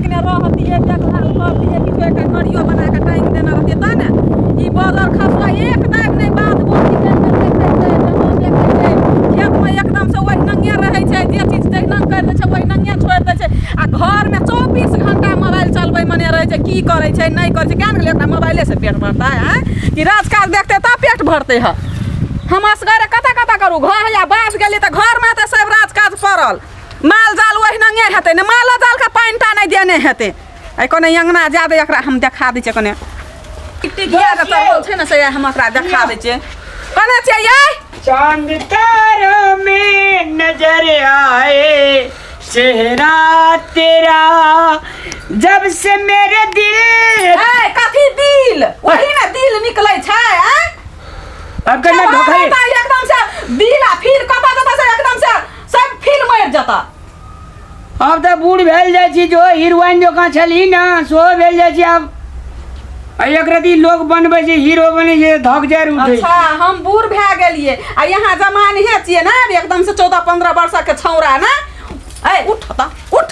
सिकने रहतियै, देखभाल करतियै, किछो एकटा करियो बना कऽ टाँगि देने रहतियै तऽ ने। ई बजर खसुआ एक दाग नहि बात बोली करि कऽ देखै छै, जहाँ देखै छै खेतमे एकदमसँ ओहिनंगे रहै छै, जे चीज तहिनंग करि दै छै ओहिनंगे छोड़ि दै छै। आ घरमे 24 घंटा मोबाइल चलबै मने रहै छै, की करै छै नहि करै छै क्या ने गेलै। ओकरा मोबाइलेसँ पेट भरतै? आँय, कि राजकाज देखतै तब पेट भरतै? हँ, हम असगरे कतऽ कतऽ करू? घर हैया बास गेलियै तऽ घरमे तऽ सब राजकाज पड़ल, माल जाल ओहिनंगे हेतै ने, मालो जालके पानि टा नहि देने हेतै। एहि कने अङ्गना जा दे, एकरा हम देखा दै छियै कने। टिकटिक किया चढ़ल छै ने, से हम एकरा देखा दै छियै। कने छियै यै? चांद तारों में नजर आए चेहरा तेरा, जब से मेरे दिल। ए, कथी दिल? वही ने दिल निकलै छै। आँय, अब करना धोखा ये। एकदम से दिल आ फील कतऽ जतऽ से एकदम से सब फील मरि जतऽ। आब तऽ बूढ़ भेल जाइ छी, जो हीरोइन जकाँ छलही ने सेहो भेल जाइ छी आब। आ एक रति लोग बनबै छै, हीरो बनै छै, धक जारि उठै। अच्छा, हम बूढ़ भए गेलियै आ यहाँ जमान हे छियै ने आब एकदम से 14-15 वर्ष के छौड़ा ने। ए उठ तऽ उठ,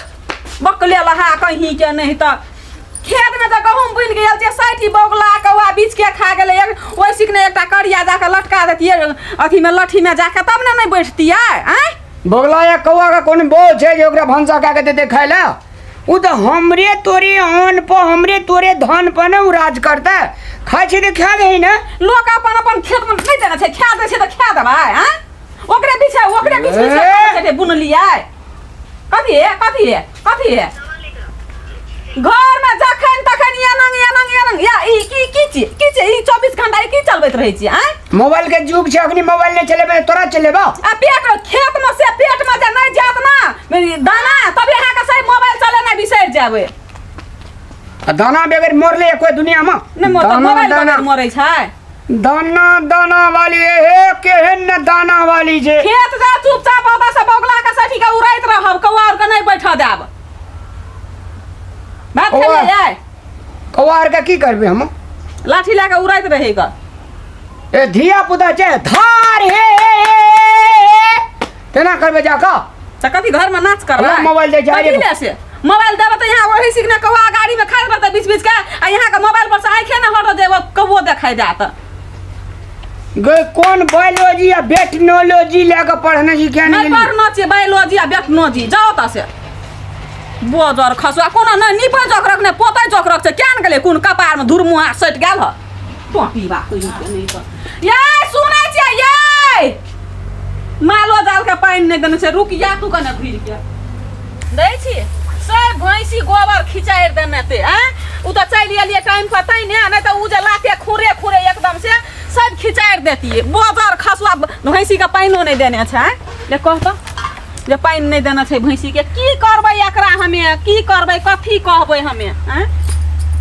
बकले लहा कहीं के नहीं। तऽ खेत में तऽ गहूम बुनि गेल छै, 60 बौगला कौआ बीछ के खा गेलै। एक ओहि सिकने एकटा करिया जाके लटका देतियै अथी में, लट्ठी में जाके, तब ने नहीं बैठतियै। आँय, बगला या कौआ के कोन बोझ छै जे ओकरा भनसा कए के देतै खाय लए? ओ तऽ हमरे तोरे अन्न पर, हमरे तोरे धन पर ने ओ राज करतै। खाइ छै तऽ खा दही ने। लोक अपन अपन खेत में नहि देने छै, खा दै छै तऽ खा देबै? आँय, ओकरे पीछे ओकरे पीछे पीछे ए! कथी बुनलियै? कथी है, कथी है, कथी है? घर में जखन तखन एनंग एनंग एनंग या ई की की छी, की छी ई? 24 घंटा ई की चलबैत रहै छी? आँय, मोबाइल के युग छै, अखनी मोबाइल नहि चलेबै तऽ तोरा चलेबौ? आ पेट खेत में से पेट में जे नहीं जात ना दाना, तबे अहाँ के सही मोबाइल चलेनाइ बिसरि जाबै। आ दाना बगैर मरले कोई दुनिया में? नहि दाना मोबाइल दाना बगैर मरै छै। दाना दाना वाली, हे केहन ने दाना वाली छै। खेत जा चुपचाप, ओतऽ से बगुला के सठी के उड़ैत रहब, कौआ आर के नहि बैठऽ देब। भात कौआ? खेलियै? कौआ आर के की करबै हम? लाठी लए कऽ उड़ैत रहै ग। ए धिया पुता छै धार हे हे, हे, हे, तेना करबै जाकऽ। तऽ कथी घरमे नाच करबै? हमरा मोबाइल दै छै, कथी अरे। ले से मोबाइल देबै तऽ यहाँ वही सीखने कौआ गाड़ी में खाइत रहतै बीच बीच के, आ यहाँ के मोबाइल पर से आँखे ने हटत जे कौओ देखाइ देत। गे कोन बायोलॉजी आ बेटनोलॉजी लए कऽ पढ़ने छी क्या? नहि पढ़ना छियै बायोलॉजी आ बेटनोलॉजी। जाओ तऽ से बोजर खसुआ कोनो नहि निपै जोकरक नहि पोतै जोकरक छै। क्या ने गेलै कोन कपारमे धुरमुहा सटि गेल ह टोपी बा कहियो के नहि। तऽ यै सुनै छियै यै, मालो जाल के पानि नहि देने छै। रुक या तू कने घुरि के दै छी। सब भैंसी गोबर खिचारि देने ते। आँय, उ तऽ चलि एलियै टाइम पर तैं ने, नहि तऽ उ जे लाते खुरे खुरे एकदम से सब खिचारि देतियै। बोजर खसुआ भैंसी के पानिओ नहि देने छै। आँय ले कह तऽ जे पानि नहि देने छै भैंसी के। की करबै एकरा हमे? की करबै? कथी कहबै हमे? आँय,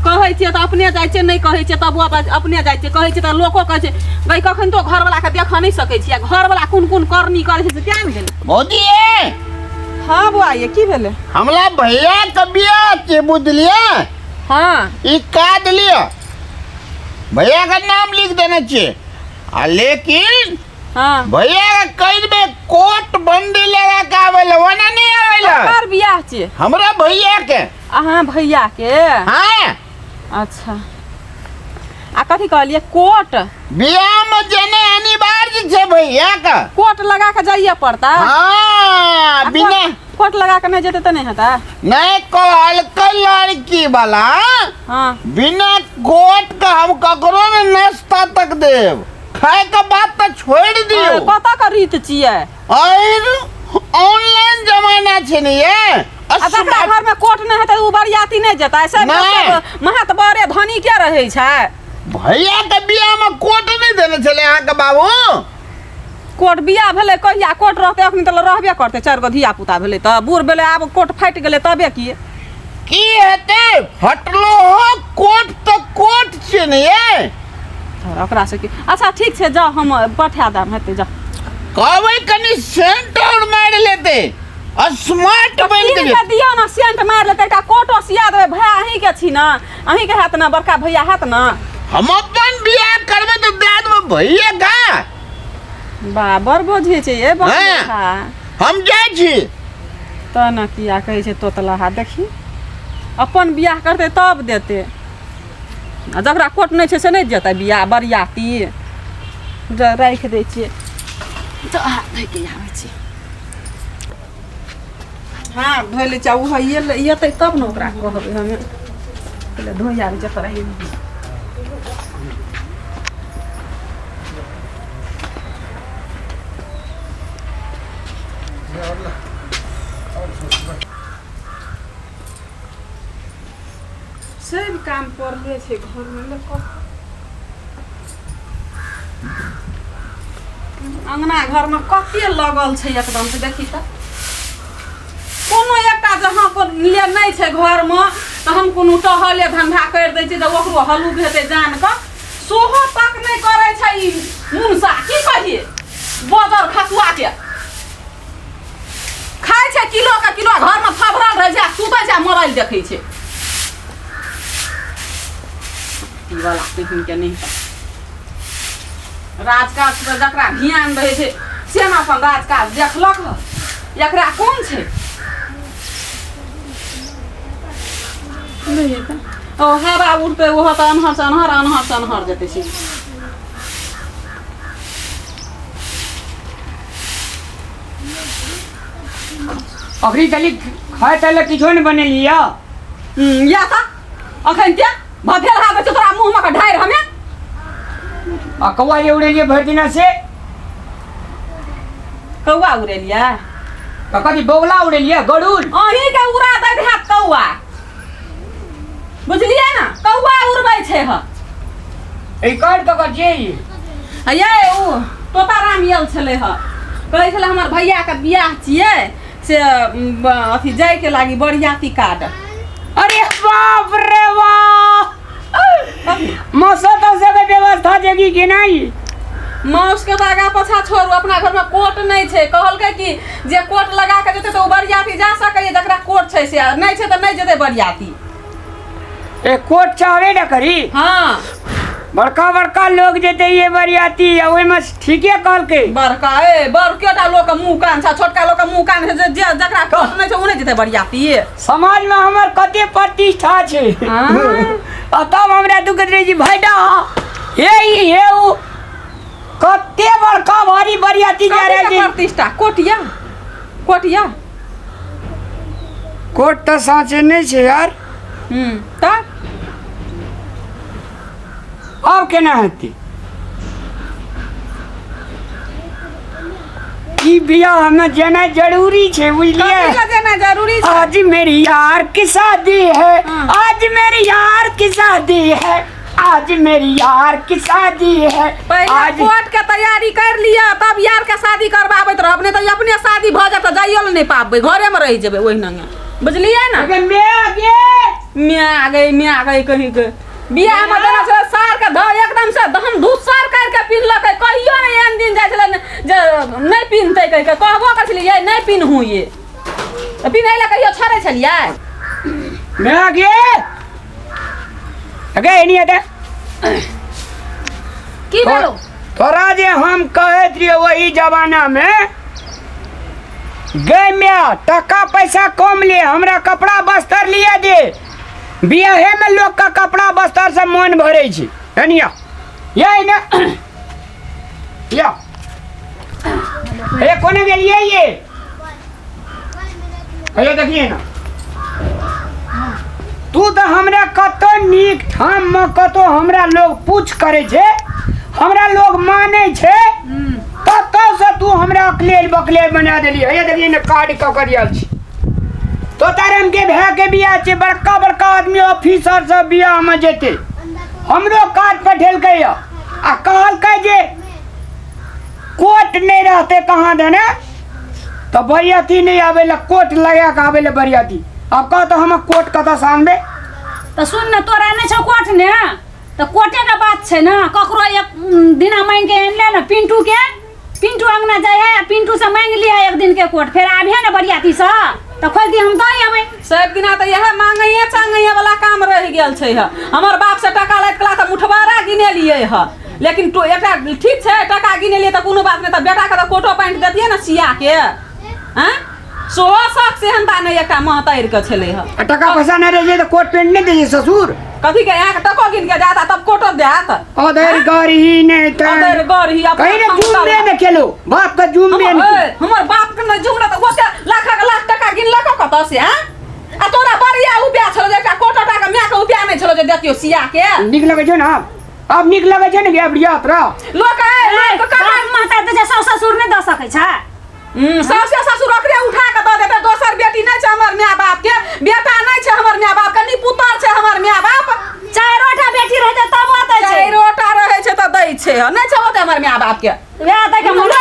कहै छियै तऽ अपने जाइ छियै, नहि कहै छियै तबो अपने जाइ छियै। कहै छियै तऽ लोको कहै छै गई कखन तो घरवला के देखऽ नहि सकै छियै, घरवला कोन कोन करनी करै छै से क्या ने गेलै। भौजी ए। हँ बौआ, ये की भेलै? हमरा भैया के बियाह छै, बुझलियै? हँ। ई कार्ड लिअ, भैया के नाम लिख देने छियै आ लेकिन भैया के कहि देबै कोट बंदी लगा के आबै लए, ओना नहि आबै लए। ककर बियाह छियै? हमरा भैया के। अहाँ भैया के? हाँ। अच्छा, आ कथी कहलियै कोट? बियाह में जेने अनिवार्य छै भैया के। कोट लगा के जाइए पड़ता? हाँ। आ बिना कोट लगा के नहि जेतै तऽ नहि हेतै? नहीं, कहलकै लड़की वाला बिना कोट के हम ककरो ने नाश्ता तक देब, खाय के बात तऽ छोड़ि दियौ। कतऽ के रीत छियै? और ऑनलाइन जमाना छै ने ये। आ जकरा घर में कोट नहि हेतै ओ बरियाती नहि जेतै? सब नहि। सब महत बड़े धनी के रहै छै। भैया के बियाह में कोट नहि देने छलै अहाँके बाबू? कोट बियाह भेलै कहिया? कोट रहतै अखन तऽ रहबे करतै। चारि गो धिया पुता भेलै तऽ बूढ़ भेलै, आब कोट फाटि गेलै तबे की? की हेतै फटलो हो, कोट तऽ कोट छियै ने ये। तऽ ओकरा से की? अच्छा ठीक छै, जाउ, हम पठा देब, हेतै, जाउ। कहबै कनि सेंट और मारि लेतै आ स्मार्ट बनि कीन के के दियौ ने, सेंट मारि लेतै, एकटा कोटो सिया देबै। भैया अहीँके छी ने, अहीँके हैत ने, बड़का भैया हैत ने। हम अपन बियाह करबै तऽ दए देबै भैया का। बा बड़ बोझै छै ये बड़। हम जाइ छी। तऽ ने किया कहै छै तोतलाहा? देखी अपन बियाह करतै तब देतै आ जकरा कोट नहि छै से नहि जेतै बियाह बरियाती जे राखि दै छियै तऽ हाथ धोइके आबै छी हाथ धोइ लै छियै आ ओ एतै तब ने ओकरा कहबै हमे पहिले धोइ आबै छियै तोरा सब काम पड़ले छै घरमे लोक अङ्गना घरमे कते लगल छै एकदम से देखी तऽ कोनो एकटा जहाँ पर ले नहि छै घरमे तऽ हम कोनो टहले धन्धा करि दै छियै तऽ ओकरो हलुक हेतै जान कऽ सोहो तक नहि करै छै ई मुनसा की कहियै बजर खसुआके खाइ छै किलो के किलो घरमे थबरल रहै छै आ सुतै छै आ मोबाइल देखै छै ई वाला के नहि राजकाज पर जकरा ध्यान रहै छै से ने अपन राजकाज देखलक हँ एकरा कोन छै नहि हेतै। ओ हवा उड़तै ओहो तऽ अन्हर से अन्हर अन्हर से अन्हर जेतै से अखनी तली खाय तले किछो नहि बनेलियै या तऽ अखन के भफेल हाथ छै तोरा मुँह मे के ढारि हमे आ कौआ जे उड़ेलियै भरि दिना से कौआ उड़ेलियै तऽ कथी बौगला उड़ेलियै गरुड़ अहीं के उड़ा दैत हैत कौआ बुझलियै ने कौआ उड़बै छै ह ई कार्ड ककर छियै ई? आ ये ओ तोताराम आयल छलै ह कहै छलै हमर भैयाके बियाह छियै से अथी जायके लागी बरियाती कार्ड अरे बाप रे बाप मौसा तौसा के व्यवस्था जगी कि नहीं माउसके तऽ आगाँ पाछाँ छोड़ू अपना घरमे कोट नहि छै कहलकै कि जे कोट लगा कऽ जेतै तऽ ओ बरियाती जा सकैए जकरा कोट छै से आ नहि छै तऽ नहि जेतै बरियाती ए कोट चाहबे न करी हाँ बड़का बड़का लोग जेते ये बरियाती आ ओहिमे ठीके कहलकै बड़का ए बड़केटा लोक के मुँह कान छै छोटका लोक के मुँह कान छै जे जे जकरा कोट नहि छै ओ नहि जेतै बरियाती समाज में हमर कते प्रतिष्ठा छै हाँ। आ तब हमरा दुख रहै छै भैडा हे ई हे उ कते बड़का भारी बरियाती जा रहल कथी के छै प्रतिष्ठा कोटिया कोटिया कोट तऽ साँचे नहि छै यार तऽ आब केना हेतै ई बियाह में जेनाइ जरूरी छै बुझलियै कथी लए जेनाइ जरूरी छै आज मेरी यार की शादी है हाँ। आज मेरी यार की शादी है आज मेरी यार की शादी है पहिले आज कोर्ट के तैयारी कर लिअ तब यार के शादी करबाबैत रहब नहि तऽ अपने शादी भऽ जायत तऽ जाइयो लए नहि पाबबै घरेमे रहि जेबै ओहि नंगे बुझलियै ने अगे मैं आगे म्या गई म्या गई कहीं के बियाह में देना छलै सार के ध एकदम से हम धूसर कर के पिन्हलकै कहियो नहि एहन दिन जाइ छलै जे नहि पिन्हतै कहि के कहबो करै छलियै नहि पिन्हू ये तऽ पिन्है लए कहियो छोड़ै छलियै मैं आगे अगे एनी आते की भेलो तोरा जे हम कहैत रहियै ओही जमाना में गै माय टका पैसा कम ले हमरा कपड़ा बस्तर लिया दे बियाहे में लोग का कपड़ा बस्तर से मन भरे छै एनिया या ने या ए कोने गेलियै ये हेलो देखिए ना तू तऽ हमरा कतौ नीक ठाममे कतौ हमरा लोग पूछ करै छै हमरा लोग मानै छै कतौसँ तू हमरा अकलेल बकलेल बना देली हैया देखिए ने कार्ड ककर आयल छी तोताराम के भाय के बियाह छै बड़का बड़का आदमी ऑफिसर सब बियाहमे जेतै हमरो कार्ड पठेलकै यऽ आ कहलकै जे कोट नहि रहतै कहाँ देने तऽ बरियाती नहि आबै लए कोट लगा कऽ आबै लए बरियाती आब कह तऽ हम कोट कतऽसँ आनबै तऽ सुन ने तोरा नहि छौ कोट ने तऽ कोटे के बात छै ने ककरो एक दिना मांगि के आनि ले ने पिंटू के पिंटू अंगना जाइ है आ पिंटू से मांगि लिहे एक दिन के कोट फेर आबिहे ने बरियाती से तऽ खोलती हम दऽ अबै सब दिना तऽ इएह मांगैए चांगैए वाला काम रहि गेल छै ह हमर बाप से टका लैत कला तऽ मुठबारा गिनेलियै ह लेकिन तो एकटा ठीक छै टका गिनेलियै तऽ कोनो बात नहि तऽ बेटाके तऽ कोटो पैंट देतियै ने सियाके आँय सोहो शौक सेहनता नहि एकटा महतैर के छलै हँ। आ टका पैसा नहि रहै छै तऽ कोट पेंट नहि दै छै ससुर। कथी के यहाँ टको गिन के जात आ तब कोटो देत। अधर गरही नहि तऽ अधर गरही अपना कहीं ने क्षमता जुमबे ने केलो बाप के जुमबे ने हमर हमर बाप के नहि जुमला तऽ ओते लाखक लाख टका गिनलक कतऽ से आँ? आ तोरा बढ़िया उपाय छलो जे एकटा कोटो टाका माय के उपाय नहि छलो जे देतियो सिया के। नीक लगै छै ने आब? आब नीक लगै छै ने कि आब यात्रा लोक ए, लोक बाप कहाँ महतारी दै छै, साउस ससुर नहि दऽ सकै छै। साउसे ससुर ओकरे उठा के दऽ देतै। दोसर बेटी नहि छै हमर माय बाप के, बेटा नहि छै हमर माय बाप के, निपुतर छै हमर माय बाप। चारिटा बेटी रहतै तब ओतै छै। चारिटा रहै छै तऽ दै छै, नहि छै ओतै हमर माय बाप के। वएह दै के लोक के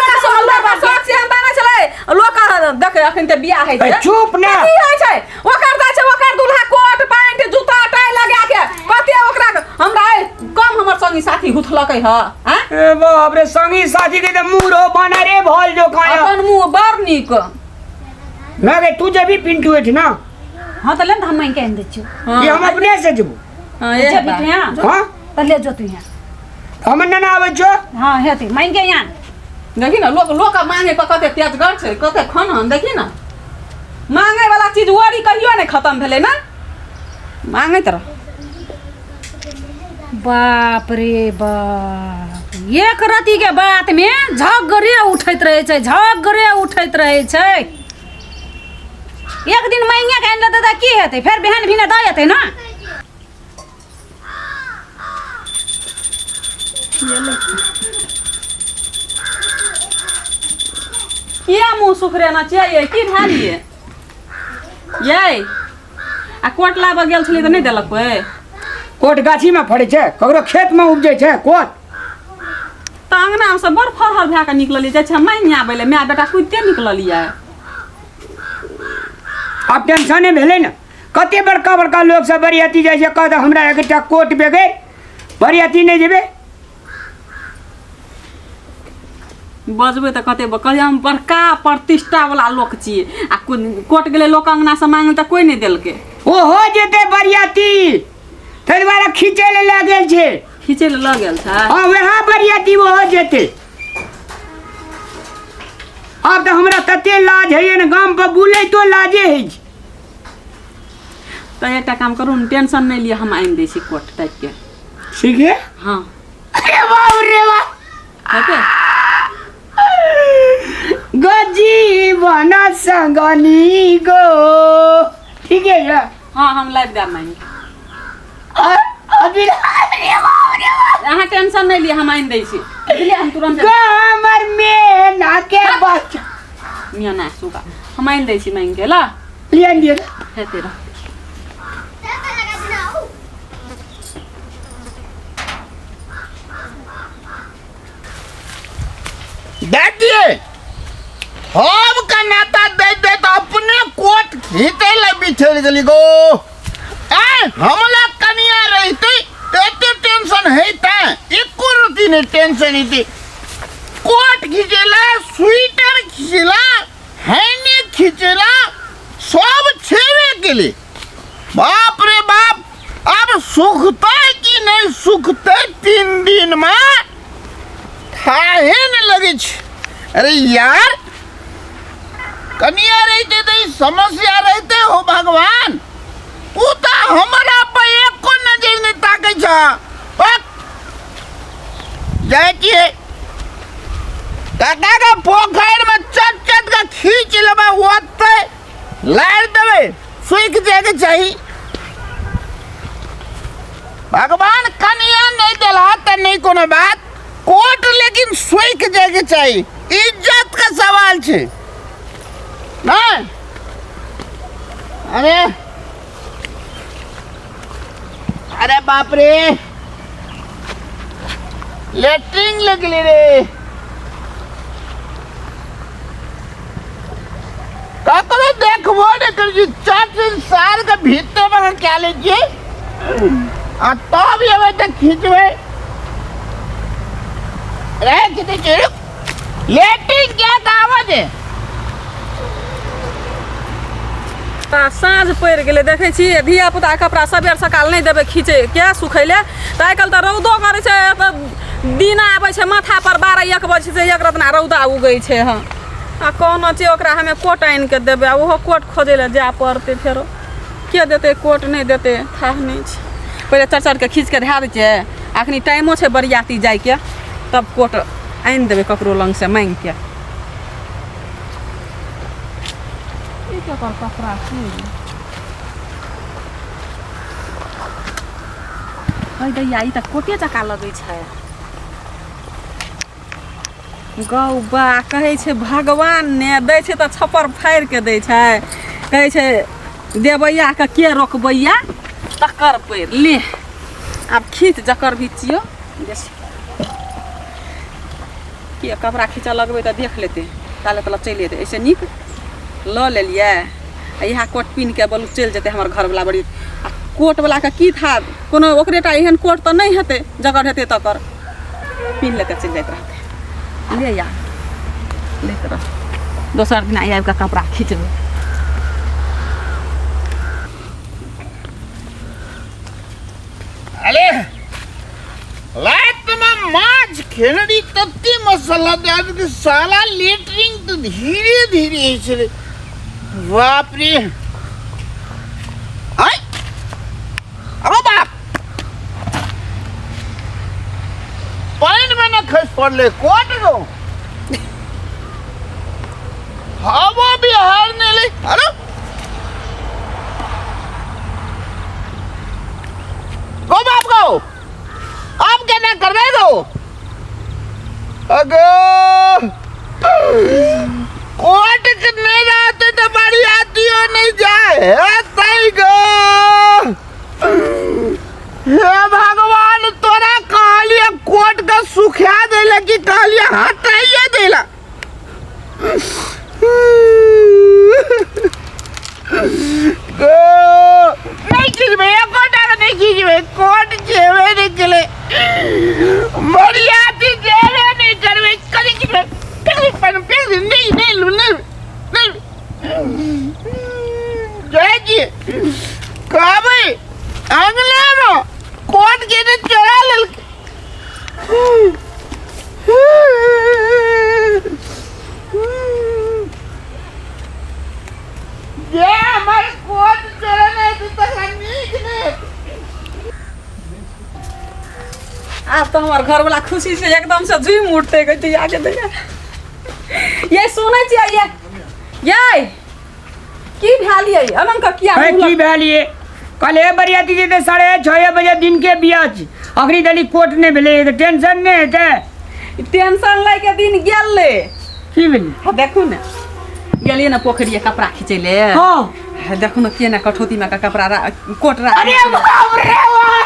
लोक के शौक से हम नहि छलै। लोक देख अखन तऽ बियाह होइ छै। ए, चुप ने। की होइ छै ओकर दै छै ओकर दूल्हा कोट पैंट जूता टाई लगा के कते ओकरा हमरा कम हमर संगी साथी हुथलकै ह आँ? ए बाप रे, संगी साथी के तऽ मुँह रहो बना रे भल जो खाया। अपन मुँह बड़ नीक। ना गे, तू जेबी पिंटू एठ ना? हाँ तऽ ले ने तऽ हम मांगि के आनि दै छियौ। हाँ। कि हम अपने से जेबू? हाँ, एह जेबी बात। तू यहाँ? हाँ? तऽ ले जो तू यहाँ। हमर नाना आबै छौ? हाँ हेतै, मांगि के आन। देखी ने लोक लोक मांगे पर कते तेजगर छै, कते खनहन। देखी ने मांगे वाला चीज ओरी कहियो नहि खत्म भेलै ने, मांगैत रह। बाप रे बाप, एक रति के बात में झगड़े उठैत रहे छै, झगड़े उठैत रहे छै। एक दिन मांगे के आनि लेतै तऽ की हेतै, फेर बिहान भिने दऽ एतै ने। किया मुँह सुखरेना छियै, की भेल ये? यै आ कोट लाबऽ गेल छलियै तऽ नहि देलक कोइ? कोट गाछीमे फड़ै छै, ककरो खेतमे उपजै छै कोट? तऽ अङ्गनामे से बड़ फरहर भए कऽ निकललियै, जाइ छै मानि आबै लए, माय बेटा कुदिते निकललियै। आब टेंशने भेलै ने। कते बड़का बड़का लोक सब बरियाती जाइ छै, कहत हमरा एकटा कोट बेगैर बरियाती नहि जेबै। बजबै तऽ कते कहलियै हम बड़का प्रतिष्ठावला लोक छियै आ कोट गेलै लोक अङ्गनासँ मांगै तऽ कोइ नहि देलकै। ओहो जेतै बरियाती, ताहि दुआरे खींचै लए लए गेल छै। खींचै लए लऽ गेल छै? हँ, वएह बरियाती ओहो जेतै। आब तऽ हमरा तते लाज होइए ने, गाम पर बुलैतो लाजे होइ छै। तऽ एकटा काम करू ने, टेंशन नहि लिअ, हम आनि दै छी कोट टाइपके। ठीक है? हँ। अरे बाप रे बाप, हेतै। गजीवन संगनी गो, ठीक है ना? हँ, हम लाबि देब मानि। अभी अरे बाप रे बाप, अहाँ टेंशन नहि लिअ, हम आनि दै छी, बुझलियै? हम तुरन्त गो हमर मेना के बच्चा मियाँ ना सुगा, हम आनि दै छी मांगि के ल। लिया दिए हेतै रह। दे दिए हम का नाता दे दे तो अपने कोट खींचे ले बिछड़ गेली गो। ए हमला कनिया रहते एते टेंशन हेता, एको रति नहीं टेंशन हेते। कोट खींचेला, स्वेटर खींचेला, हैनी खींचेला, सब छेबे केले। बाप रे बाप, अब सुखते कि नहीं सुखते 3 दिन में थाहे ने लगे छै। अरे यार कनिया रहते तो ई समस्या रहते हो भगवान, उ तो हमरा पर एको नजर नहीं ताके छ। जाइ छियै काका के पोखरि में चट चट के खींच लेबै, ओतै लारि देबै, सूखि जायके चाही। भगवान कनिया नहीं देला तऽ नहीं कोनो बात, कोट लेकिन सूखि जायके चाही, इज्जत के सवाल छै नहीं। अरे अरे बाप रे, लेटरिन लगली रे। ककरो देखबो नहीं कर छी, चट सार के भीतर में क्या ले छियै आ तब एबै तऽ खींचबै रे। खींचै छियै, रुक। लेटरिन क्या तऽ आबऽ दे। तऽ साँझ पड़ि गेलै, देखै छी धिया पुताके कपड़ा सबेर सकाल नहि देबै खींचै के सुखै लए, तऽ आइ काल्हि तऽ रौदो करै छै, तऽ दिन आबै छै माथा पर 12-1 बजे छै, एक रतना रौदा उगै छै। हँ आ कहने छियै ओकरा हमे कोट आनि कऽ देबै आ ओहो कोट खोजै लए जाय पड़तै फेरो के देतै कोट नहि देतै थाह नहि छै पहिले चढ़ चढ़के खींच कऽ धए दै छियै अखनी टाइमो छै बरियाती जाइके तब कोट आनि देबै ककरो लगसँ माङ्गिके ई केकर कपड़ा छै है दैया ई तऽ कोटे जकाँ लगै छै गौ बा कहै छै भगवान ने दै छै तऽ छप्पर फाड़ि के दै छै कहै छै देबैयाके के रोकबैया तकर पैर ले आब खींच जकर भी छियौ बेसी के कपड़ा खींचऽ लगबै तऽ देख लेतै ताले तले चलि एतै एहिसँ नीक लऽ लेलियै आ इएह कोट पिन्ह कऽ बोलू चलि जेतै हमर घरवला बड़ी आ कोटवलाके की था कोनो ओकरे टा एहन कोट तऽ नहि हेतै जकर हेतै तकर पिन्ह लेतै चलि जाइत रहतै ले या लैत रह दोसर दिना आबि कऽ कपड़ा खींचबै। अरे रात में माछ खेलड़ी तत्ते मसाला दे कि साला लेटरिंग तो धीरे धीरे होइ छलै। बाप रे, आय अरे बाप, पानि में न खसि पड़लै कोट गो हवा बिहार ने ले। अरे गो बाप गो, आप केना करबै गो? अगो कोर्ट के नहीं रहते तो बरियातियों नहीं जाए हे सही गो। हे भगवान, तोरा कहलिए कोर्ट के सुखा देला कि कहलिए हटाइए देला। गो नहीं खींचबे, एको टाका नहीं खींचबे, कोर्ट जेबे नहीं केले, बरियाती जेबे नहीं करबे। करी खींचबे, फेंक दे, फेंक दे, नहीं नहीं लू, नहीं नहीं जय जी कहबै अंगना में कोर्ट के ने चोरा लेलकै। जे हमर कोट चोरेने हेतै तकरा नीक नहि हेतै। आब तऽ हमर घरवला खुशी से एकदम से झूम उठते कहते आगे दैया ये सुनै छियै ये ये की भेल ये अनंत किया है की भेल ये? कल हे बरियाती जेतै 6:30 बजे दिन के बियाह छी, अखनी धरि कोट नहि भेलै तऽ टेंशन नहि हेतै? टेंशन लै के दिन गेल ले। की भेलै? हाँ, देखू ने गेलियै ने पोखरिये कपड़ा खींचै ले। हाँ। देखू ने केना कठौती में के कपड़ा कोट रा। अरे बाप रे वाह,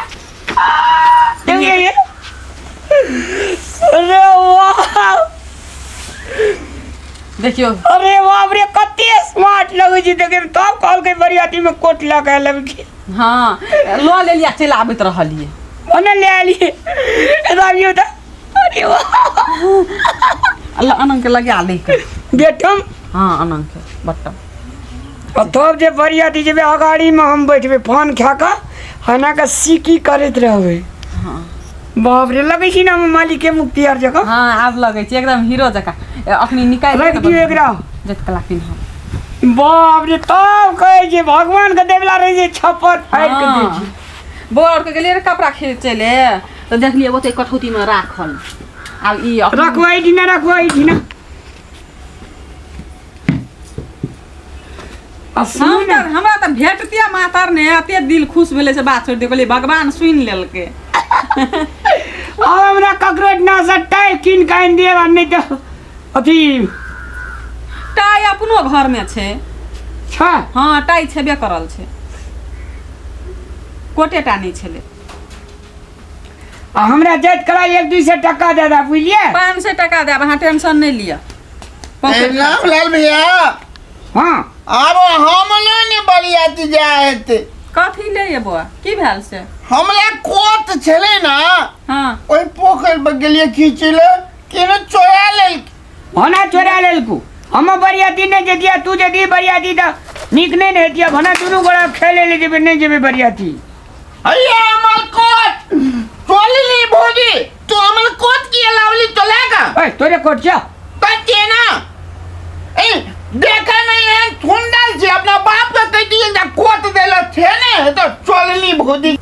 देखिए ये। अरे वाह, देखियौ। अरे बाप रे, कते स्मार्ट लगै छै देखे में। तब कहलकै बरियाती में कोट लऽ के लेलकै। हाँ, लऽ लेलियै आ चलि आबैत रहलियै। ओने ले एलियै एना तऽ। अरे वाह, अल्लाह अनंग के लगा ले के बेटम। हाँ, अनंग के बट्टम। आ तब जे बरियाती जेबै अगाड़ी में हम बैठबै, पान खा कऽ हना के सीकी करैत रहबै। हाँ। बाप रे, लगै छै ने हम मालिक के मुख्तियार जकाँ। हाँ, आब लगै छै एकदम हीरो जकाँ। अखनी निकालि राखि दियौ एकरा। जत कला पिन्ह। बाप रे, तब कहै छै भगवान के देवला रहै छै छप्पर फाड़ि के दै छै। बौआ के गेलियै रे कपड़ा खींचै ले तऽ देखलियै ओते कठौती में राखल। आब ई राखू एहिठिना, राखू एहिठिना। आ सुनू हम ने, तऽ हमरा तऽ भेटतियै मातर ने एते दिल खुश भेलै से बात छोड़ि दियौ, कहलियै भगवान सुनि लेलकै। आब हमरा ककरो एहिठिना से टाइ कीन कऽ आनि दिअ, नहि तऽ अथी। टाइ अपनो घरमे छै। छै? हाँ, टाइ छेबे करल छै, कोटे टा नहि छलै। आ हमरा जाइत कला 1-2 सए टका दे दे, बुझलियै? 500 टका देब, अहाँ टेंशन नहि लिअ। रामलाल भैया। हाँ। आब हमलो ने बरियाती जाय हेतै। कथी ले ये बौआ, की भेल से? हमरा कोट छलै ने। हाँ। ओहि पोखरि पर गेलियै खींचै लए, केना चोरा लेलकै। होना चोरा लेलकू। हम बरियाती नहि जैतियै, तू जैती बरियाती तऽ नीक नहि ने हेतियै। भने दुनू गोरा खेले ले जेबै, नहि जेबै बरियाती। अरे हमर कोट चोली भौजी, तू हमर कोट किया लावली चोला का? ओए, तोरे कोट छौ? तऽ केना नहि हेतौ चोलनी भौजी।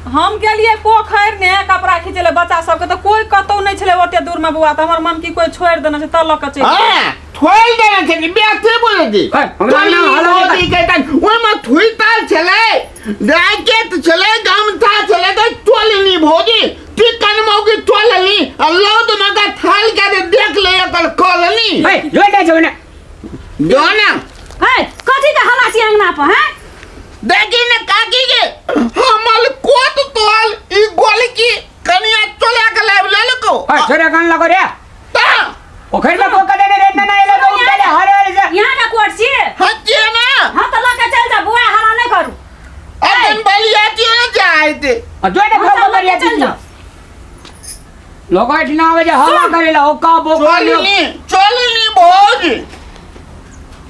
हम गेलियै पोखरि ने कपड़ा खींचै लए बच्चा सबके, तऽ कोई कतौ नहि छलै ओते दूर में बौआ, तऽ हमर मन की कोई छोड़ि देने छै तऽ लऽ कऽ चलि गेलै। हाँ, थोड़ि देने छै कि व्यर्थे बोलै छी। है, हमरा चोलनी नाम हलो नहि भौजी के तन ओहिमे थुइताल छलै, जैकेट छलै, गमछा छलै, तऽ चोलनी भौजी चिकन मौगी चोलनी आ लौद मका थाल के जे देख ले एकर कलनी। है, जो जाइ छौ ने। जो ने। है, कथी के हल्ला छी अंगना पर हैं? देखी ने काकी के हमर कोट तोल ई गोलकी कनिया चोला के लाबि लेलको। है, छोड़े कान लगो रे। ता पोखरि में कोका देने रे ना एलो तो उठले हरे हरे से। यहाँ का कोट छियै? हाँ के ना। हाँ तऽ लऽ के चलि जा बुआ, हल्ला नहि करू। अपन बलिया क्यों ने जाए आ जो ने हाँ, खबर तऽ लऽ करिया के चलि जाउ। लोग एठना आवे जे हल्ला करेला ओका बोका चलनी चलनी भौजी।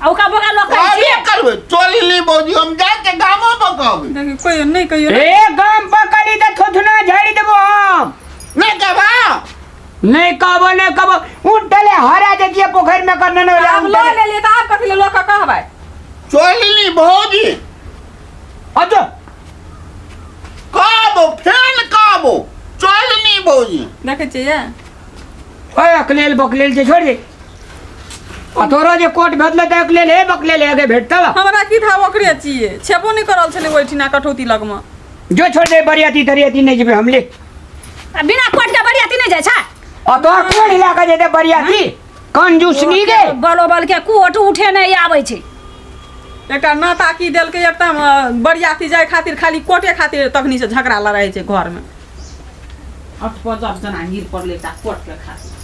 आ ओका बोका लऽ के अबे छियै। करबै चलनी भौजी, हम जाके गामो पर कहबै। देखी कोई नहि कहियो। ए गाम पर करी त थोथना झाड़ी देबो हम। नहि कहबा? नहीं कहबो नहीं कहबो, उठले हरा जतिए पोखरि में करने न आब लऽ लेलियै तऽ आब कथी लए लऽ कऽ कहबै? चलनी भौजी। अजो कहबो फेन कहबो चलनी भौजी। देखै छियै ओए अकलेल बकलेल जे छोड़ दे, आ तोरो जे कोट भेटले त अकलेल हे बकलेल हे भेटता। हमरा की था ओकरे छियै, छेबो नहि करल छलै ओहिठिना कटौती लगमे। जो छोड़ दे बरियाती तरियाती नहीं जेबे हमले। आ बिना कोट के बरियाती नहि जाइ छै? आ तोरा कोन इलाका जेते बरियाती कंजूस नी गे। बलो बल के कोट उठे नहि आबै छै। एकटा नाता की देलकै एकदम बरियाती जाय खातिर खाली कोटे खातिर तखनी से झगड़ा लड़ाइ छै घरमे। अठ बजब जना गिर पड़लै एकटा कोट के खातिर।